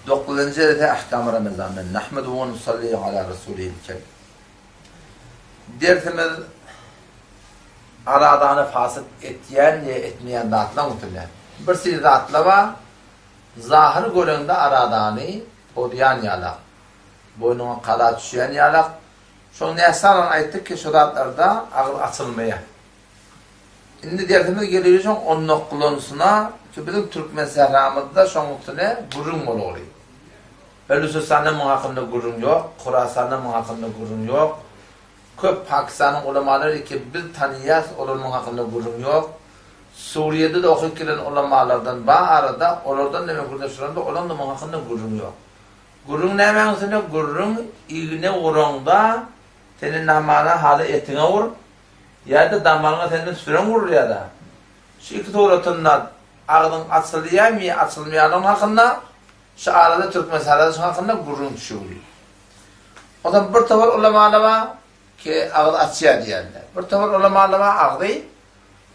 Dokuzynjy dersi Ahkam Ramazandan. Nahmeduhu we nusalli ala rasulihil kerim. Dersimiz aradany fasyt etýän we etmeýän zatlaryň üstünde. Bir sili zatlar bar, zahyr göreňde aradany bozýan ýalak, boýnuňa kaza düşýän ýalak. Şoň näsaglygyny aýtdyk ki, şo zatlarda agyz açylmaýar. Indi dersimiz geleli şoň onnoklanysyna ki biziň türkmen sähramyzda şoň üstüne gürrüň bolugly. Belüçistanda muň hakynda gürrüň ýok, Horasanda muň hakynda gürrüň ýok. Köp Pakistanyň ulamalary ki biz tanyýas olar muň hakynda gürrüň ýok. Suriýede-de okyp gelen ulamalardan bar arada olardan-da men gürleşip duramda olaň-da muň hakynda gürrüň ýok. Gürrüň nämäň üstünde gürrüň igne uraňda seni namana haly etiňe ur, Ýa-da damaryňa senden süreň urulýar-da. Şu iki suratynda agzyň açylýarmy ýa açylmaýanlygy hakynda şu arada türkmen sarady şu hakynda gürrüň düşügli. Onsoň bir topar ulamalar bar ki agyz açýar diýýärler. Bir topar ulamalar bar agzy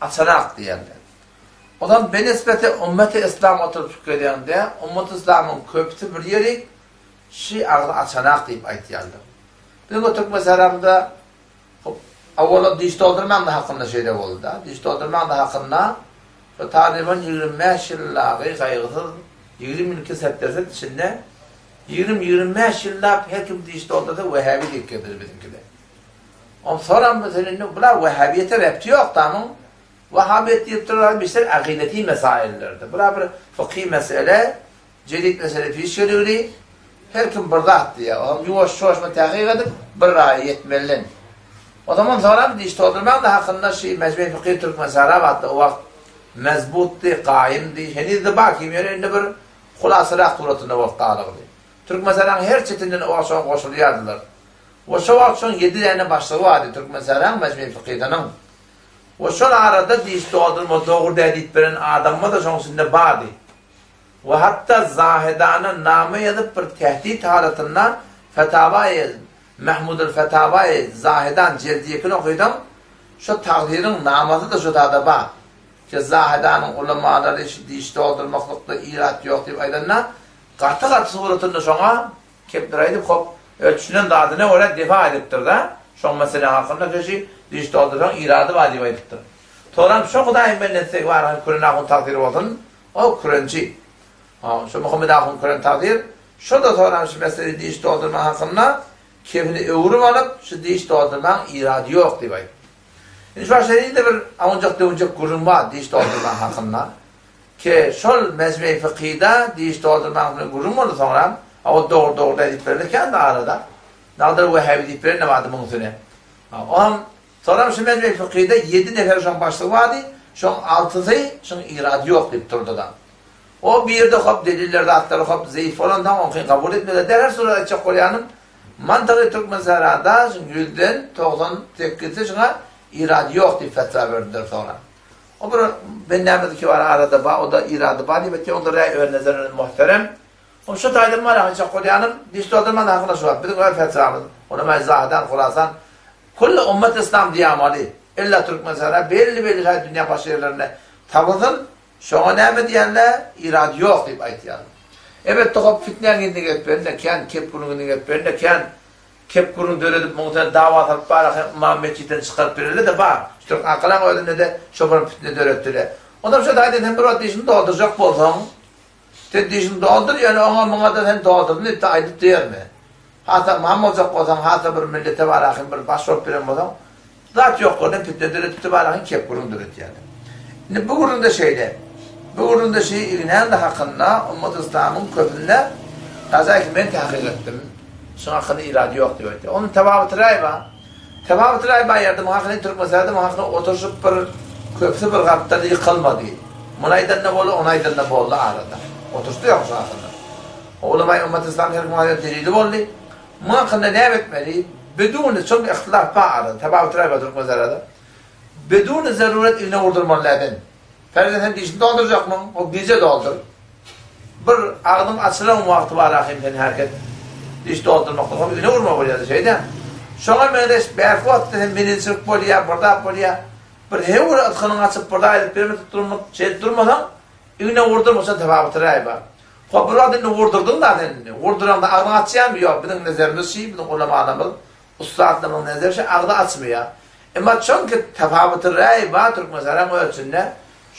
açanak diýýärler. Onsoň benisbeti ummeti islam oturyp pikir edende, ummeti islamyň köpüsi bir ýeri şi agzy açanak diýip aýtýarlar. Biziň o türkmen saramyzda Hop, awala diş doldurmaň-da hakynda şeýle boldy-da. Diş doldurmaň-da hakynda şo talyban 25 ýyllagy gaýgysyz 22 sepderset içinde ýigrimi-ýigrimi bäş ýyllap her kim diş doldursa wehhabi diýip gezdiler biziňkide. Om soram sen indi bular wehhabiýete repti ýok-da muň. Wehhabiýet diýip durarlar beşer akideti mesaillerde. Bular bir fykhy mesele Jedit mesele piş geligini her kim bir zat diýýär. Olam ýuwaş-ýuwaşma täkyk edip bir raýa ýetmelilen. O zaman soram diş doldurmaň-da hakynda şi Mejmei Fykhy Türkmensarap atly o wagt mezbutdy, gaýymdy, heniz-de bar kim ýöne indi bir hulasarak suratynda bolup galygdy. Türkmensaraň her çetinden o wagt şoňa goşulýardylar. We şo wagt şoň ýedi däne başlygy bardy Türkmensaraň Mejmei Fykyhynyň. We şol arada diş doldurma dogry däl diýip beren adamymyz-da şoň içinde bardy. We hatda Zahedana name ýazyp bir tehdit halatynda Fetawaýy Mahmudul Fetawaýy Zahedan jeldi ýekini okysaň şo tagdyryň namasy-da şo zada bar. Ki Zahedanyň ulamalary şu diş doldurmaklykda irat ýok diýip aýdanda gaty-gaty suratynda şoňa kepdir aýdyp hop öz düşünen zadyna görä defa edipdir-de şoň mesele hakynda keşi diş doldursaň irady bar diýip aýdypdyr. Soram şo Hudaýyň bendesi bar hem Küren ahun tagdyry bolsun O kürençi. Ha, şu Muhammet ahun küren tagdyr, şo-da soran şu mesele diş doldurma hakynda kefini öwrüp alyp, şu diş doldurmaň irady ýok diýip aýtdy. Indi şu başda indi bir awunjak-döwünjek gürrüň bar diş doldurma hakynda. Ki şol mejmei fykyda diş doldurmaň bilen gürrüň boldy soňram, a o dogry-dogry däl diýip berlen kän arada. Nagdyr Wehhabi diýip beren de bardy muň üstüne. Ha, oam Soňam şu mejmei fykyda ýedi nefer şoň başlygy bardy, şoň altysy şuň irady ýok diýip durdy-da. O birde hop deliller zatlary hop zeýif bolansoň oňkyny kabul etmediler. Derhal surat aýtjak bolýanym, mantygy Türkmensährada şuň ýüzden 98-si şuňa irady ýok diýip fetwa berdiler soňra. O bir bendämiz bar arada bar, o-da irady bar diýip aýtýar, onda räý öz nezerinde muhterem. O şu taýdan bar aýtjak bolýanym, diş doldurman hakyna şu wagt biziň öz fetwamyz, ulama-i Zahedan, Horasan, Külli ummet yslam diýamaly. Illa Türkmenistana belli belli şaý dünýä başga ýerlerinde tabylsyn, şoňa näme diýende irady ýok diýip aýtýarlar. Elbetde hop fitnäň indi gelip berende kän kep gürrüň indi gelip berende kän kep gürrüň döredip muň sen dawa salyp bara hem ymam metjitden çykaryp bereli-de bar. Şu türk akalaň özünde-de şo bir fitne döretdile. Onam şo taýdan sen bir wagt dişini doldurjak bolsaň Sen dişiňi doldur, ýöne oňa muňa-da sen doldurdym diýip-de aýdyp diýerme. Hasam ymam boljak bolsaň, hasa bir millete barahyn bir baş bolup bilen bolsaň, zat ýok görnen pitne döredipdi barahyn kep gürrüň döretýärler. Indi bu gürrüňde şeýle. Bu gürrüňde şi ignäň-de hakynda ummat yslamyň köpünde tajaýki men takyk etdim. Şuň hakynda irady ýok diýip aýtýar. Onuň tebabyt raý bar. Tebabyt raý bar ýerde muň hakynda Türkmenistanda muň hakynda oturyşyp bir köpüsi bir gapdal ýykylmady. Muny aýdanda boldy, ony aýdanda boldy arada. Oturyşdy ýok şuň hakynda. Ulamaý ummat yslam her kim aýdan delili boldy. Muň hakynda näme etmeli? Biduni şol bir ihtilaf bar arada. Tebabyt raý bar Türkmenistanda. Biduni zaruret igne urdurmaly däl. Ferzen sen dişini doldurjakmyň? O gije doldur. Bir agzyň açylan wagty bar ahym sen herket diş doldurmakda hom igne urma bolýar şeýdä. Şoňa meňzeş bärki wagtda sen menençilik bolýar, bir zat bolýar. Bir höwür ytgynyňy açyp bir zat edip bermesek durmak, şeýdip durmasaň igne urdurmasaň tebabyty raý bar. Hop, bir wagt indi wurdurdyň-da sen indi. Wurduraňda agzyňy açýarmy? Ýok, biziň nezerimiz şi, biziň ulamalarymyz, ussatlarymyzyň nezeri şi, agzy açmaýar. Emma çonki tafawuty räý bar Türkmenistanyň öz içinde,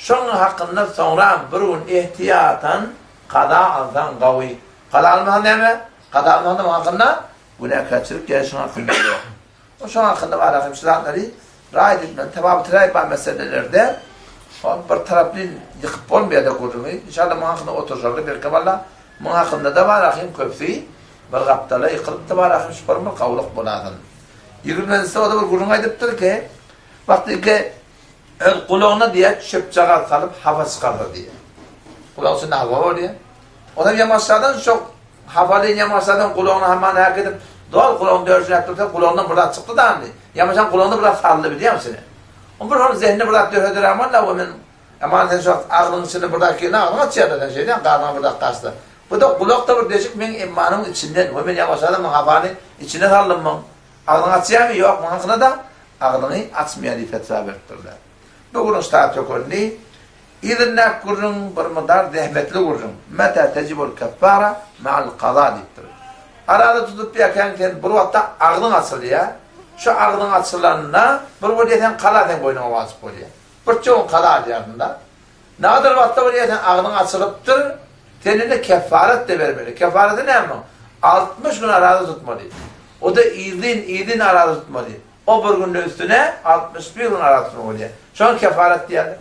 şoň hakynda soňra bir gün ehtiýatan kaza alsaň gawy. Kaza almasaň näme? Kaza almasaň muň hakynda günäkärçilik ýa şoň hakynda ýok. O şoň hakynda bar ahim şu zatlary raýat etmeli. Tafawuty räý bar meselelerde ol bir taraplyn ýykyp bolmaýar-da gürrüňi. Inşallah muň hakynda oturşarly belki walla muň hakynda-da bar ahim köpüsi bir gapdala ýykylypdy bar ahim şu bir gawulyk bolasyn. Ýigrimenjisi o-da bir gürrüň aýdypdyr ki, wagtyky öz gulagyna diýýär, çöpjagaz salyp hafa çykarsa diýýär. Gulagyň içinde hafa bolýar. Onam ýamaşjadan şo hafaly ýamaşjadan gulagyna haman äkidip, doly gulagyny dörjüläp dursa, gulagyndan bir zat çykdy da indi. Ýamaşan gulagyna bir zat saldy bilýärmi seni? On bir hol zehninde bir zat dörediräm walla we men Aman sen şu wagt agzyň içinde bir zat girende agzyňy açýarlar sen şeýdýäň garnyňa bir zat gaçsa. Bu-da gulakda bir deşik meň emmanyň içinden we men ýamaşada muň hapany içine saldym muň. Agzyňy açýarmy? Ýok, muň hakyna-da agzyňy açmaýar diýip fetwa beripdirler. Bu gürrüň ştat tökendi. Yzyndaky gürrüň bir mydar zähmetli gürrüň. Meta tejibul keffara ma'al kaza diýipdir. Araza tutup ýakäň sen bir wagtda agzyň açylýar. Şu agzyň açylanda bir bolýar sen kaza seň boýnuňa wajyp bolýar. Bir çöwün kaza alýarsyň-da. Nadir wagtda bolýar sen agzyň açylypdyr, sen indi kefaret-de bermeli. Kefareti näme muň? 60 gün araza tutmaly. O-da yzyn, yzyn araza tutmaly. O bir günde üstüne 61 gün araza tutmaly bolýar. Şoňa kefaret diýýärler.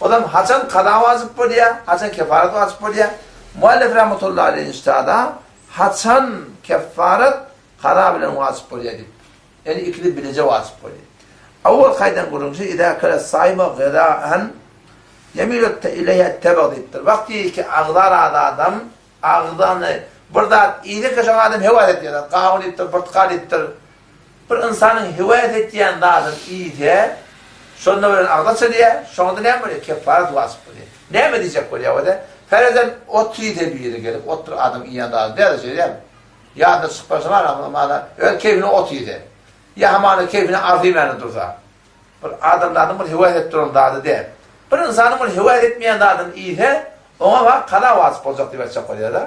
Odam haçan kaza wajyp bolýar, haçan kefaret wajyp bolýar? Muallif rahmetullahi aleýhi inşada haçan kefaret kaza bilen wajyp bolýar diýipdir. Ýagny ikisi bileje wajyp bolýar. Owal kaýdan gürrüňçi Izâ akala saýma gyzâen ýemilu ileýhä tebeg diýipdir. Wagty ki agza razy adam agzany bir zat iýse şoňa adam höwes edýär. Gawun iýipdir, pyrtykal iýipdir. Bir ynsanyň höwes etýän zadyny iýse, şonda bilen agzy açylýar, şoňada näme bolýar? Keffaret wajyp bolýar. Näme diýjek bolýar o-da? Ferezen ot iýse biri gelip, otdur adam iýen zady däl-de şeýdämi? Ýadyna çykyp barsa bar hamana öz keýpine ot iýse. Ýa hamana keýpine arz iýmäne dursa. Bir adamzadyň bir höwes edip duran zady däl. Bir ynsanyň bir höwes etmeýän zadyny iýse, oňa bak kaza wajyp boljak diýip aýtjak bolýar-da.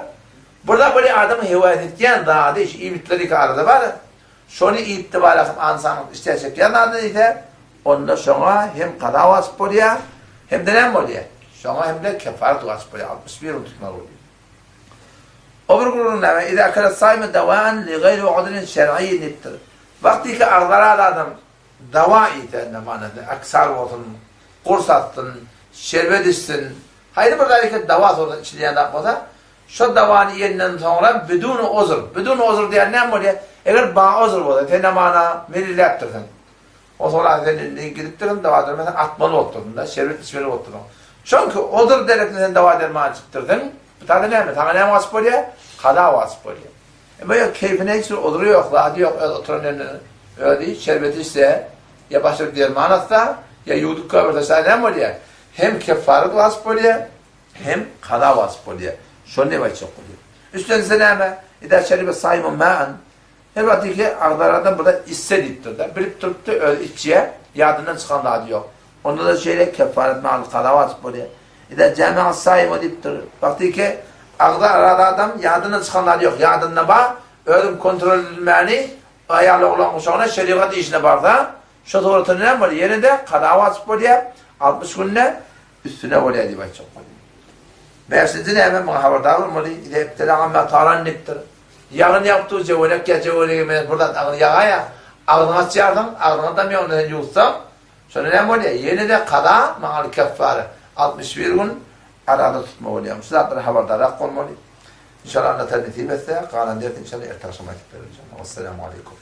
Bir zat bolýar adamyň höwes etýän zady şu iýmitler iki arada bar. Şony iýipdi barasym ynsanyň işdä çekýän zadyny iýse, onda şoňa hem kaza wajyp bolýar, hem-de näme bolýar? Şoňa hem-de kefaret wajyp bolýar, 61 gün tutmaly bolýar. O bir gürrüň näme? Iza akala saýmy dawaan li gaýri udrin şer'iyyin diýipdir. Wagtyky agzaral adam dawa iýse, indi manasy aksar bolsun, gurs atsyn, şerbet içsin, haýsy bir zat eken dawa bolsa içilýän zat bolsa, şo dawany iýenden soňra biduni uzr, biduni uzr diýen näme bolýar? Eger ba uzr bolsa, sen namana meliläpdirsiň. O soňra sen indi gidipdirsiň, dawa derman sen atmaly bolupdyrsyň-da, şerbet içmeli bolupdyrsyň. Çünki odur derekli sen dawa derman içipdirsiň, bu taýda näme, saňa näme wajyp bolýar? Kaza wajyp bolýar. Emma ýok, keýpine hiç bir odury ýok, zady ýok, öz oturan ýerinde özi şerbet içse, ýa başga bir derman atsa, ýa ýuwdup goýberse, şa näme bolýar? Hem keffaret wajyp bolýar, hem kaza wajyp bolýar. Şony diýip aýtjak bolýar. Üstlense näme? Idâ şeribe saýmu ma'an Her wagt iki agzaradan bir zat içse diýipdir-de. Bilip durupdy, özi içýär, ýadyndan çykan zady ýok. Onda-da şeýle keffaret maly kaza wajyp bolýar. Iza jama'a saýyma diýipdir. Wagty iki agza arada adam ýadyndan çykan zady ýok, ýadynda bar, özüň kontrol edilmäni aýal oglan guşagyna şerigat işine barsa, şo suratynda näme bolýar? Ýene-de kaza wajyp bolýar, 60 günde üstüne bolýar diýip aýtjak bolýar. Bäşinji näme? Muňa habardar bolmaly. Iza ibtela'a mataran diýipdir. Ýagyn ýagyp dur jöwenek ýa jöwenege meňzeş bir zat agyny ýagaýa agzyňy açýarsyň agzyňa damýa onda sen ýuwutsaň şonda näme bolýa ýene-de kaza maňaly keffare 61 gün araza tutma bolýa şu zatlara habardarrak bolmaly inşallah Allah taala nesip etse galan dersi inşallah erte agşam aýdyp berer inşallah wesselamu aleýkum.